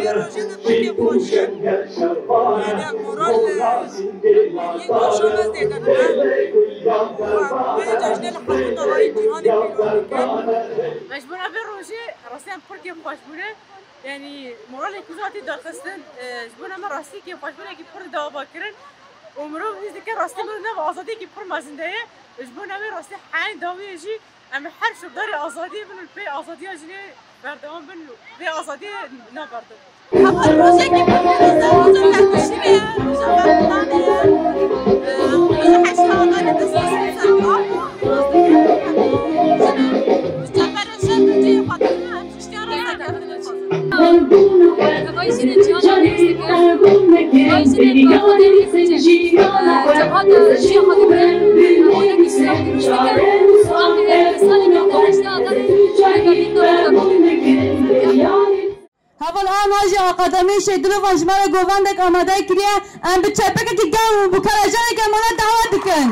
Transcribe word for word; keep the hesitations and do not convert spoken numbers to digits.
Rojê de pekê xweş e. Yine moral, e, yek başa me zêde dibe. Û, e, vê cejnê li hemû navayê cîhanê pîroz dikin. Ji bona vê rojê rastiyan pir kêfxweş bûne. Yanî moralê ku zatî daxistin, e, ji bona me rastî kêfxweşbûnekî pir dava kirin. Û mirov hîs dike rastî mirov nava azadiyekî pir mezin de ye. Ji bona wê rastî heyên dawiyê jî Em ê her şodarê azadiyê bin û li pey azadiya jinê berdewam bin û vê azadiyê naberdin. Heval rojekî pir pîroz e, roja nexweşînê ye, roja berxwedanê ye. Em roja heştê Adarê destxweş bin ser xwe. Em ê ji çeperên şer li cihê xwe dikevin, em tiştiya rêzekeftinê dixwazin. Vay jinê ciwana rêz dike. Vay jinê berxwedanê dike. Cihata jiyê xwe dike. Rêzekî siyah rêz dike. Em ê salê navdar heştê Adarê rêbertî navdar. Heval Ana jî Akademiyê Şêdilovan ji me re govendek amade kiriye. Em bi çepekekî germ û bi kelecaneke mala dawa dikin.